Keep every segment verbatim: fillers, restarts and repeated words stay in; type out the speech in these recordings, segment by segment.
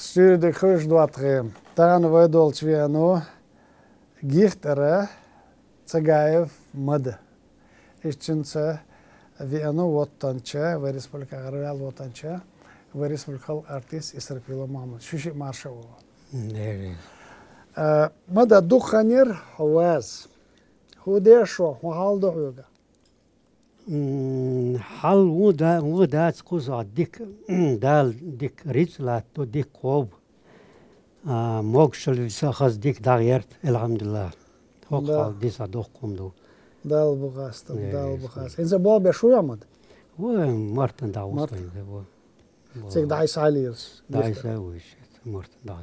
Суьйре дика хуьлда, доттагӀий. Тахана вай долчу веана ву гихтара Цагаев Мада. Иштта цуьнца веана ву воттанча, вай республиках гӀараваьлла воттанча, вай республикан халкъан артист Исрапилов Мухьаммад. Шу шиъ марша ву. Дера. А, Мада, дукха хан яра хьо ваьлла. ХӀун деш ву, хьо, хьал ду хьоьга? М, хьал ву да-, ву дац кхузахь дика, Дала дика рицкъ латтадо, дика кхобу. А, могушалла виса хаза дика дӀагӀерта, алхьамдулиллахӀ. ХӀокху хьал дисахь доккха хӀума ду. Дала бу хастам, Дала бу хастам. ХӀинца болх беш ву хьо, Мада? Ву, Мартан дӀа ву со хӀинца, ву. Цига дӀасалелаш. ДӀасалелаш, Мартан дӀа.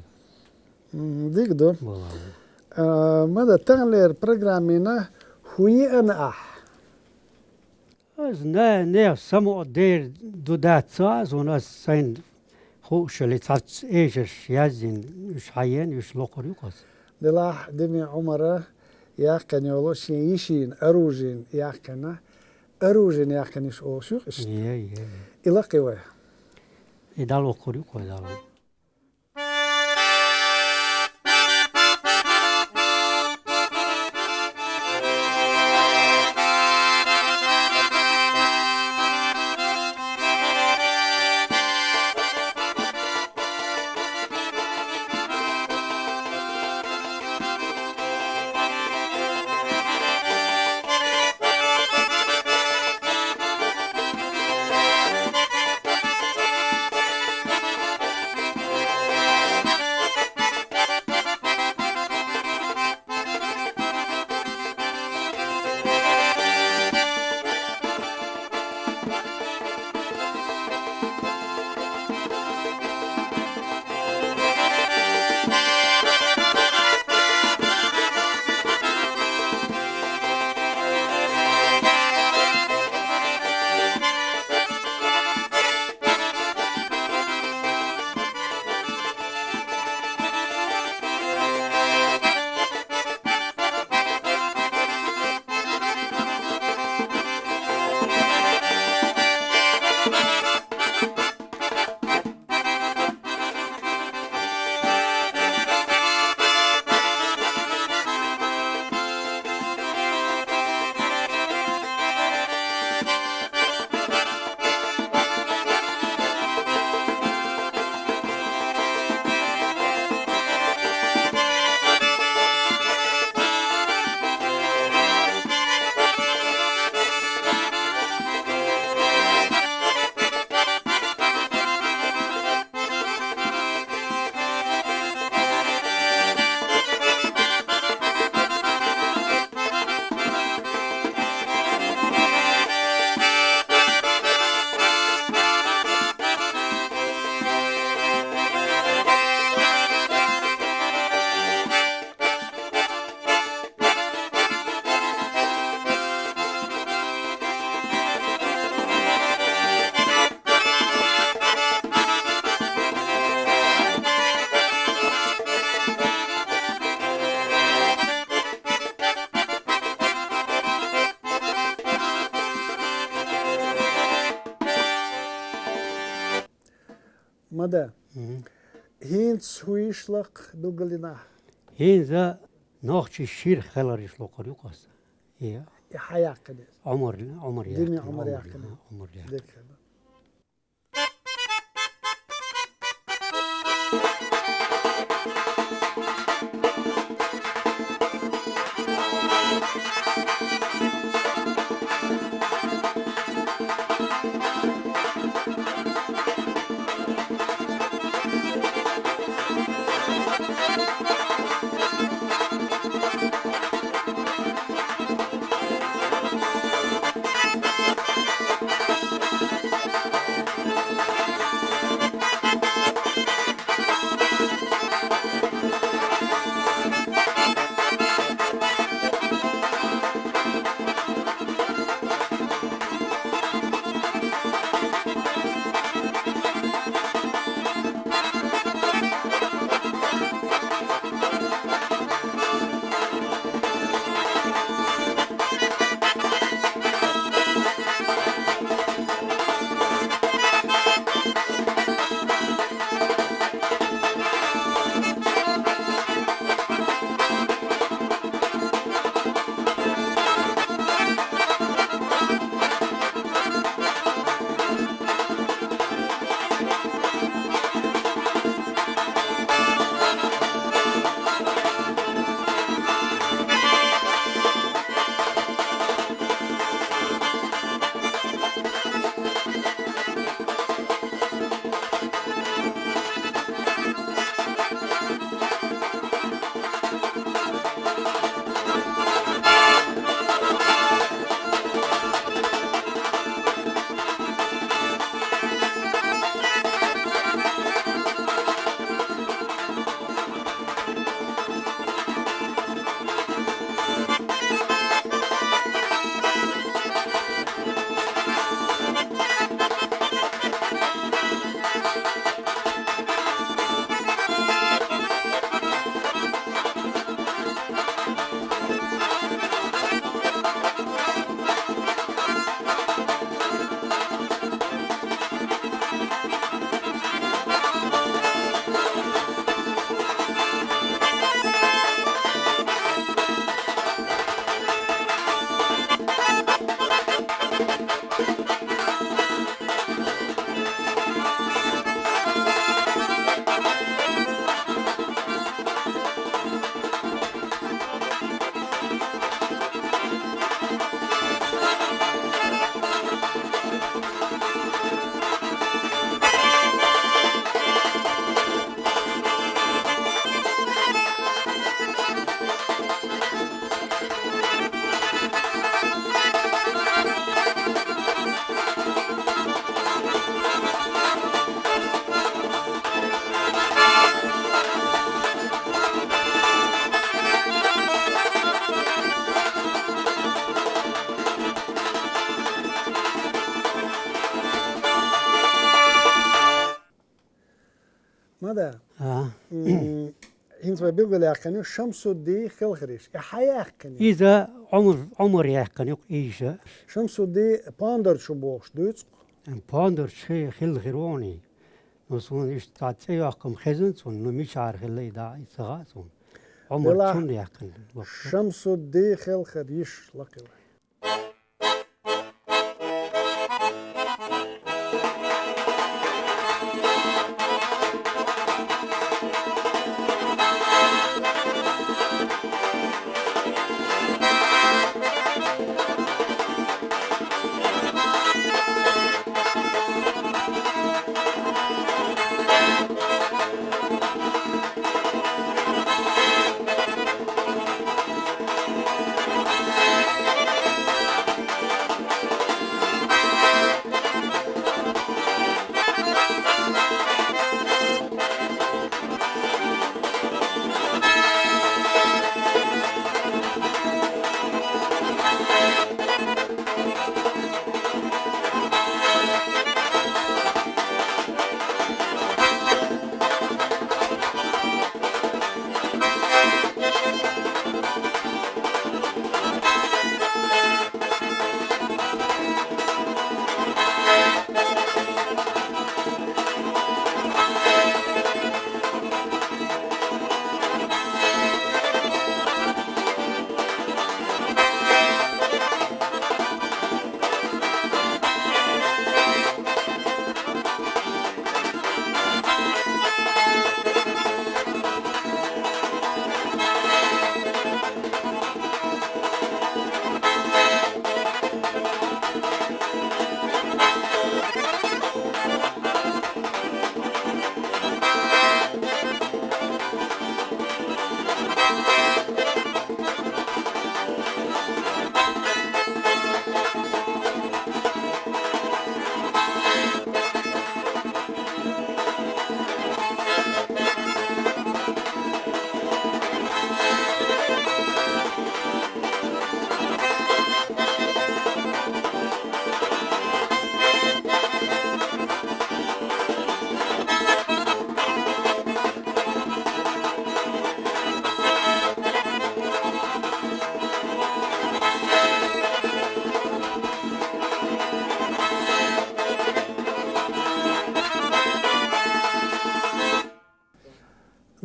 Мгм, дика ду. Валлахьи. А, Мада, таханлера программина хӀун йиъна ахь? Ас на-, нехан самукъа дер ду дац ца а, суна ас сайна хууш йолу цхьацца эшарш язйина, уьш хьаена, уьш локхур ю-кх ас. Делахь Дими Ӏумара яьккхина йолу шен йишина оружиена яьккхина, оружиена яьккхина йиш олуш ю-кх иштта. Е, е, е. И лакхи вай. И дӀалокхур ю-кх вай, дӀалокхур. Мада. Мгм. ХӀинца хӀун йиш лакха билгалдина ахь? ХӀинца нохчийн шира хилар йиш локхур ю-кх ас. И хьан яьккхина иза? Ӏумар, Ӏумар Дими яьккхина, Ӏумар Ӏумар, яьккхина. Ӏумар яьккхина. Дика. А? М, хӀинца вай билгалъяьккхина ю Шамсудди Хелхариш. Э, хьан яьккхина ю? Иза Ӏумар, Ӏумар яьккхина ю-кх, ийша. Шамсудди Пандарчу бохуш дуьйцу-кх? Пандарчу хи-, хилла хир ву хьуна и. Ну, суна иштта цӀе йоккху-м хезна цунна, ну, мичара хилла и, дӀа и ца хаьа суна. Ӏумар Делахь, цунна яьккхина лакха. Шамсудди Хелхариш лакхийла.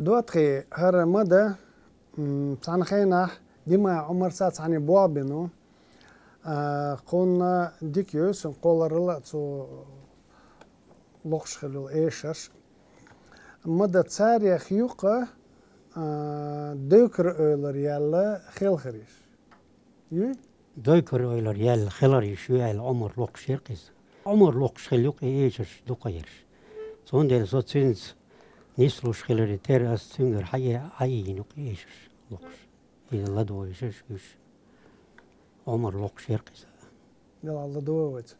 ДоттагӀий, хӀара Мада, м, цхьана хенахь Димаев Ӏумарца цхьаьна болх бина ву. А, кхунна дика ю, сан кхолларал а цо локхуш хилла йолу эшарш. Мада, царех ю-кх, а, Дойкар-Эвлара яьлла Хелхариш. Юй? Дойкар-Эвлара яьлла Хелхариш ю аьлла, Ӏумар локхуш яра-кх иза. Ӏумар локхуш хилла ю-кх и эшарш дукха ерш. Цундела со цуьнца нислуш хиларе терра ас цуьнгара хьае-, хьаийна ю-кх и эшарш локхуш. Иза ладогӀа эшарш уьш. Ӏумар локхуш яра-кх иза. Делахь ладогӀа вайца.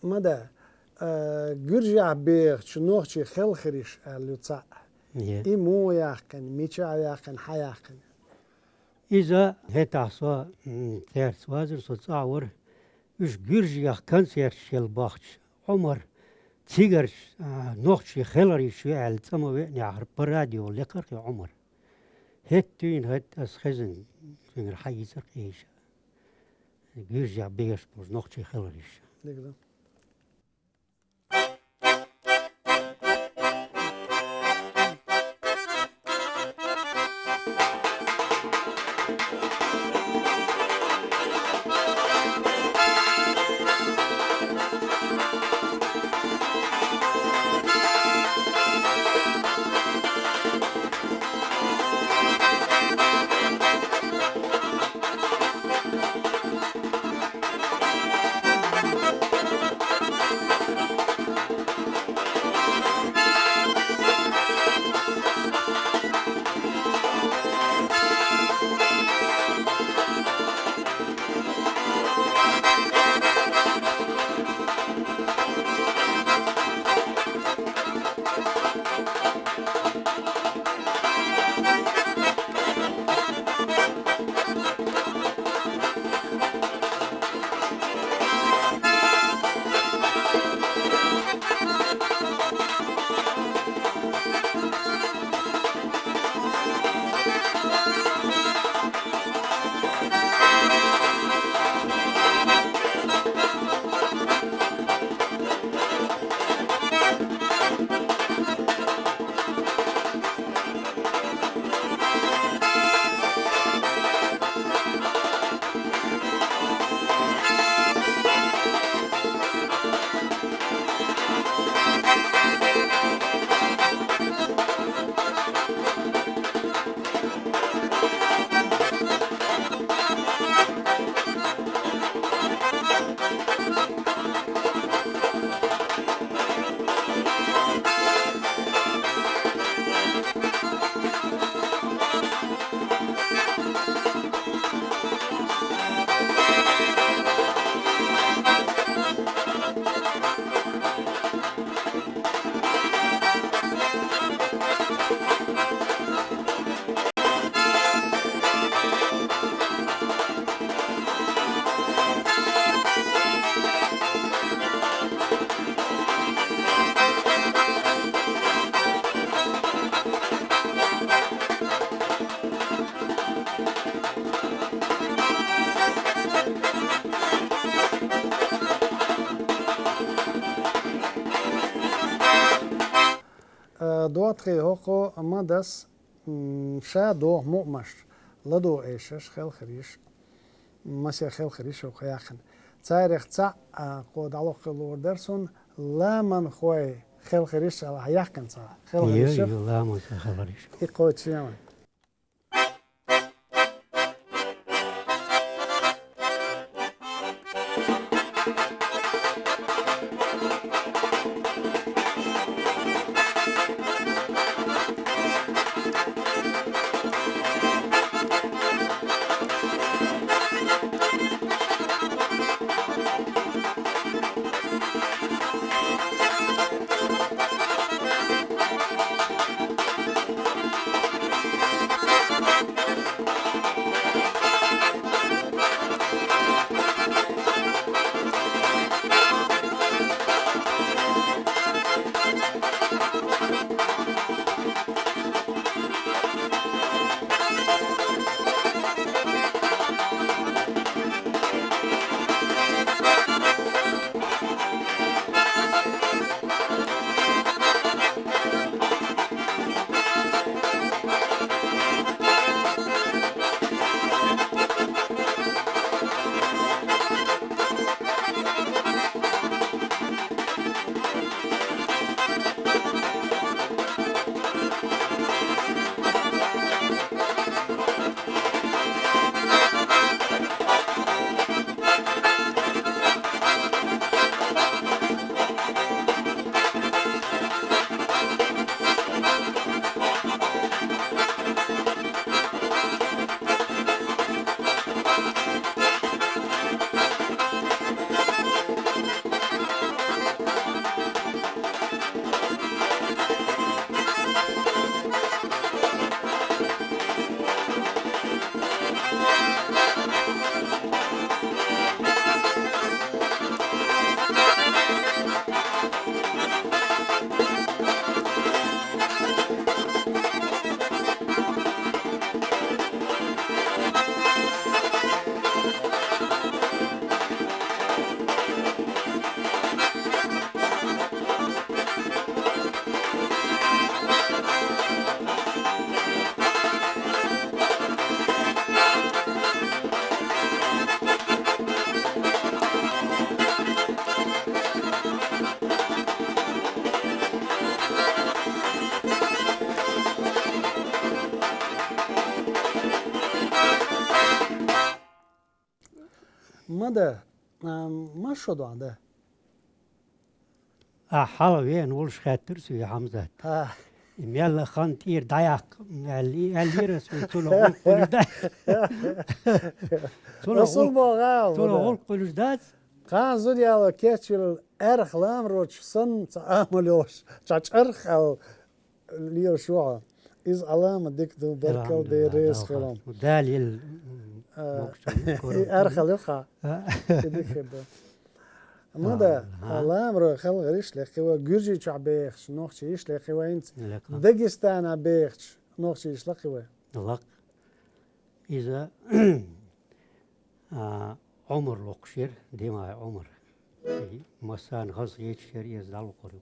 Ма да, а, гуьржехь бехачу нохчийн хелхариш аьлла ю цхьаъ. Е. И муха яьккхина, мичахь яьккхина, хьан яьккхина? Иза хӀетахь со, м, цаьрца вазар, со цӀахь вара. Уьш гуьржех концерташ елла бахча Ӏумар цигарча, а, нохчийн хелхариш ю аьлла цӀа ма веанехьара, по радио лекхара кхин Ӏумар. ХӀетта дуьйна хӀетта ас хезна, цуьнгара хьан йийцар кхин иша. Гуьржех бехаш болчу нохчийн хелхариш. Дика ду. Э, Доттагӏий, хӀокхо Мадас, м, ша доху мукъамаш, ладогӀа эшарш, хелхариш, масех хелхариш хӀокхо яьккхина. Царех цхьаъ, а, кхо дӀалоххе луур дара суна, ламанхой хелхариш аьлла, хьан яьккхина цхьа хелхариш? Йо, йо, ламанхой хелхариш. И кхочушъян вай. Ма да, ам, ма шо доагӀа да? А, хьалха вена волуш хаьттира соьга Хьамзат. ХӀа. И мелла хан тӀера дӀаяккха, аьлли-, аьллера ас вай, цунах гӀуллакх хуьлуш дац. Цунах Расул гӀуллакх, боху, а, цунах ма да. ГӀуллакх хуьлуш дац. Кхана зуда яло кечвелла, аьрха ламарочу санна цхьа амал йолуш, цхьа чӀарх аьлла лелаш ву хьо. Иза Ӏаламат дика ду, баркалла, Дела реза хила. АлхьамдулиллахӀ, да, да, хьо. Дала елла, м, А, могуш ду, и кура аьрхал ю хьа. А. И дика хир ду. Ма да, А, а, ламаро халхарш лекхи вай, Гуьржийчохь бехаш нохчий иш лекхи вай хӀинца. Лекха. Дагестана бехаш нохчий иш лекхи вай. Лакха. Иза, а, Ӏумар локхуш яра, Димай Ӏумар. И массарна хазахеташ яра, иза дӀалокхур ю.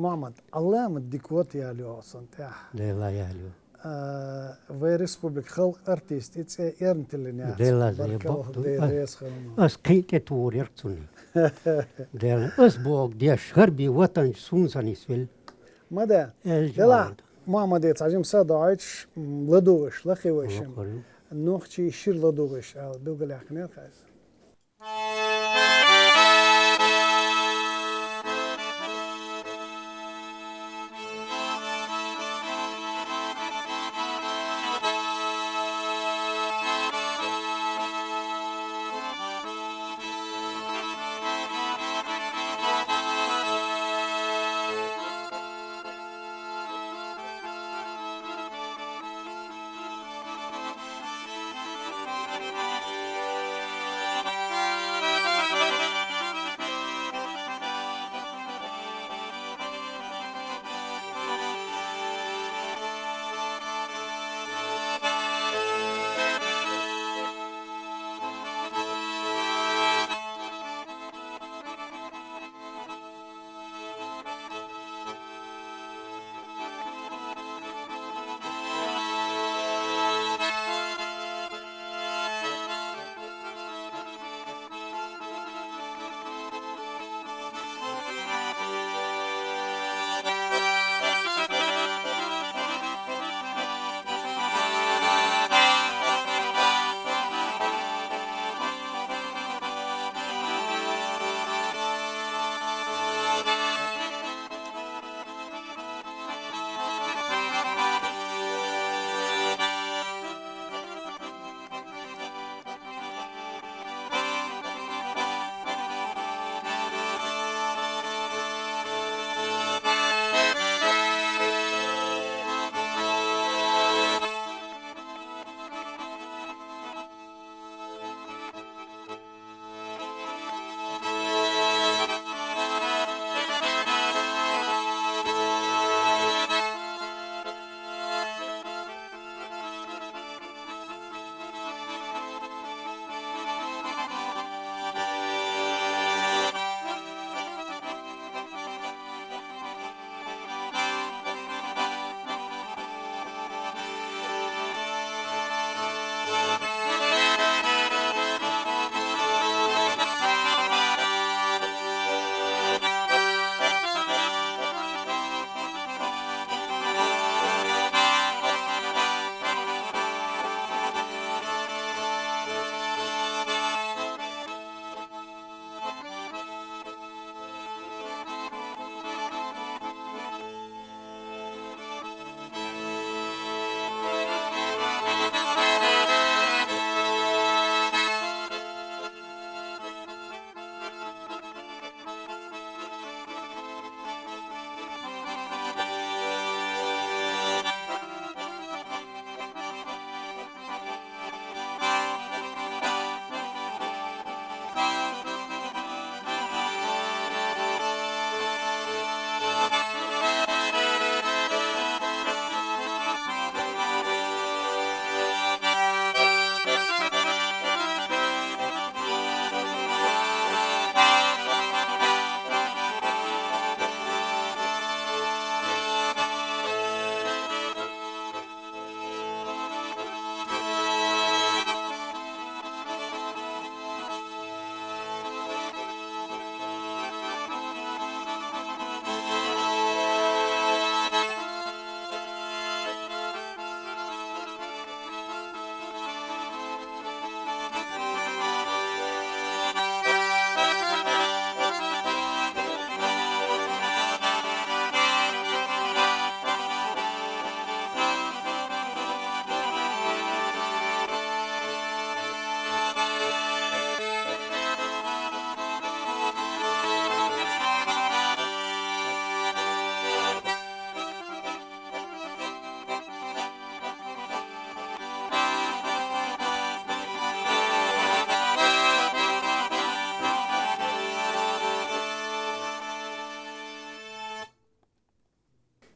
Мухьаммад, Алла ма дика вот яли осан тӀехь. Делла яли. А, вай республика халкъ артист, и цӀе эрна тиллина яц. Делла зая, баркалла, бо-, Дела реза хилма. Ас кхин тӀе тур ярк цунна. Делла, ас бог деш, хӀара би ватанча сунсан исвил. Ма да. Эл Дела, жималда. Мухьаммаде цхьа жимса доагӀуйташ, м, ладугӀуш, лахи вай шим. Лохару. Нохчий шир ладугӀуш, ала билгалъяьккхинера хаза.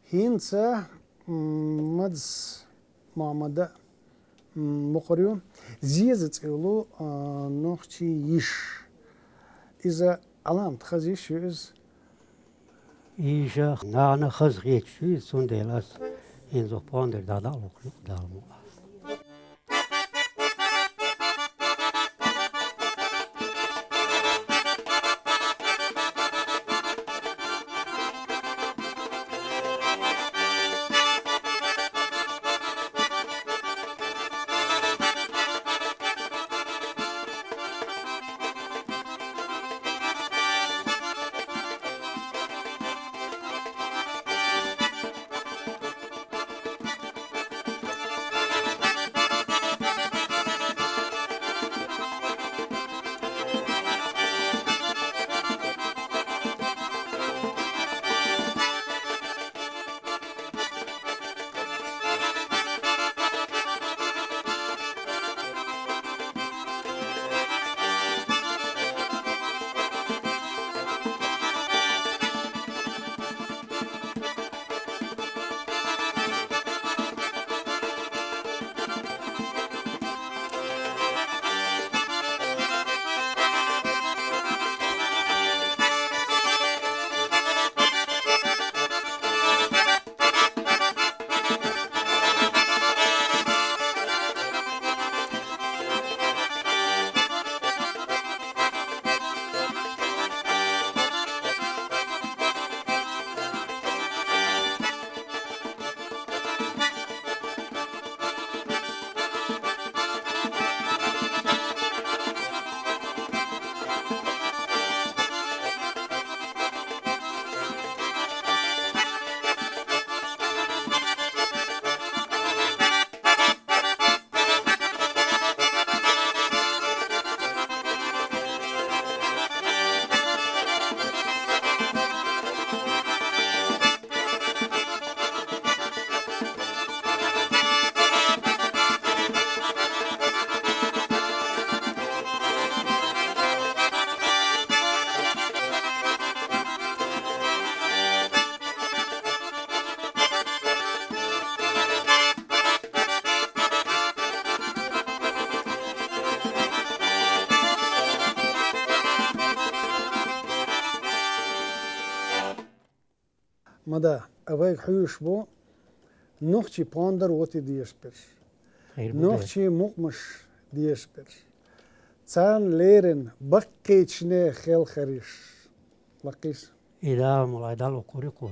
ХӀинца, м, Мадз Мухьаммада, м, мукъар ю, Зеза цӀи йолу, а, нохчийн йиш. Иза Ӏаламат хаза йиш ю иза. Иштта нана хаза хеташ ю, цундела ас хӀинца пондар дӀадала лукху Дала мукъ лахь. Ма да, а вайга хьоьжуш бу нохчий пондар оти дезаш берш, хир бу нохчий мукъамаш дезаш берш, царна леррина баккхийчне хелхариш. Лакхийса. И Дала мукъ лахь, Дала укхур ю кху.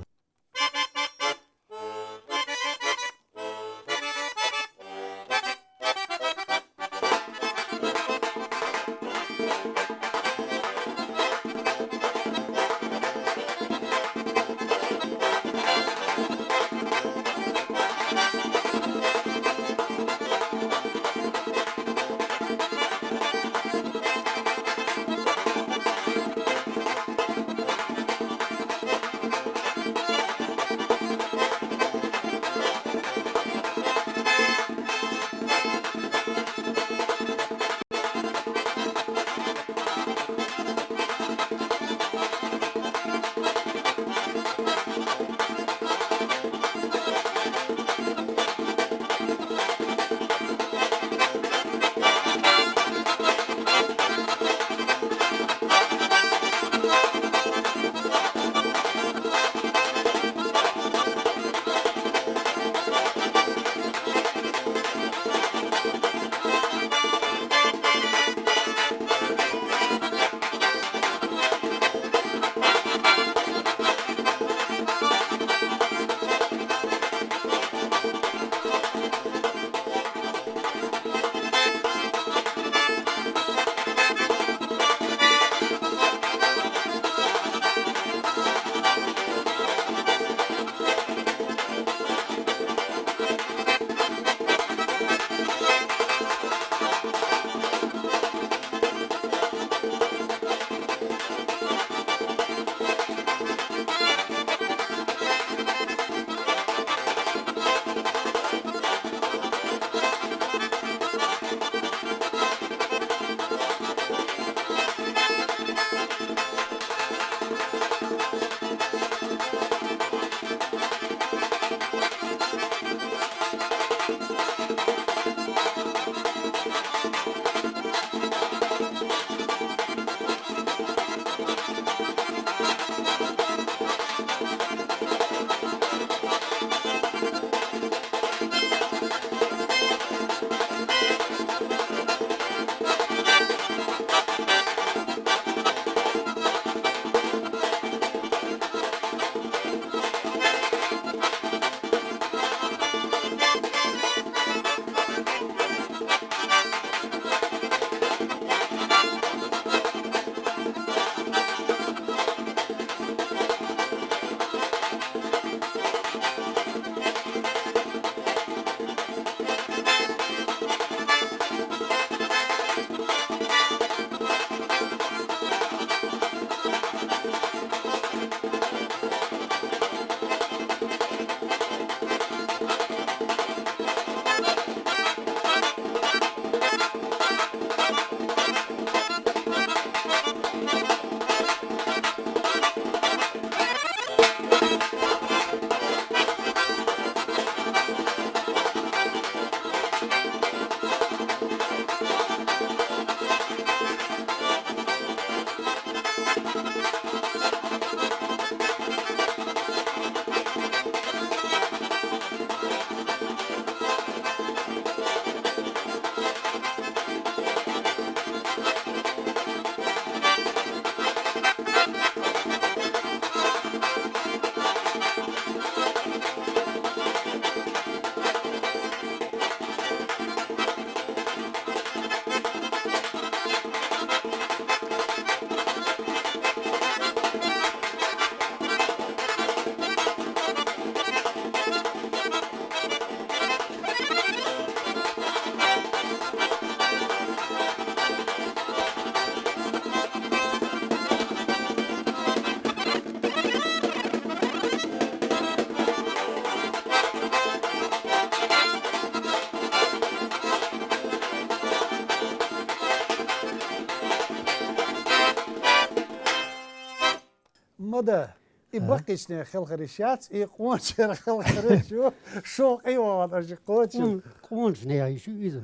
Ода, и баккхийча наьха хелхар йиш яц, и къоначара хелхар йиш ю, шо къе вахана аша кхочу. Къон-, къонача наьха йиш ю иза.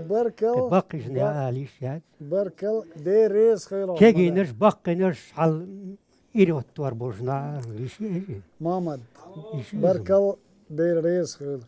Баркал. Баккхийча наьха ала йиш яц. Баркал, Дела реза хуьлда. Кегийнаш, баккхийнаш, хьал ираттор болча наха йиш ю иза. Мамад, йиш ю иза. Баркал, Дела реза хуьлда.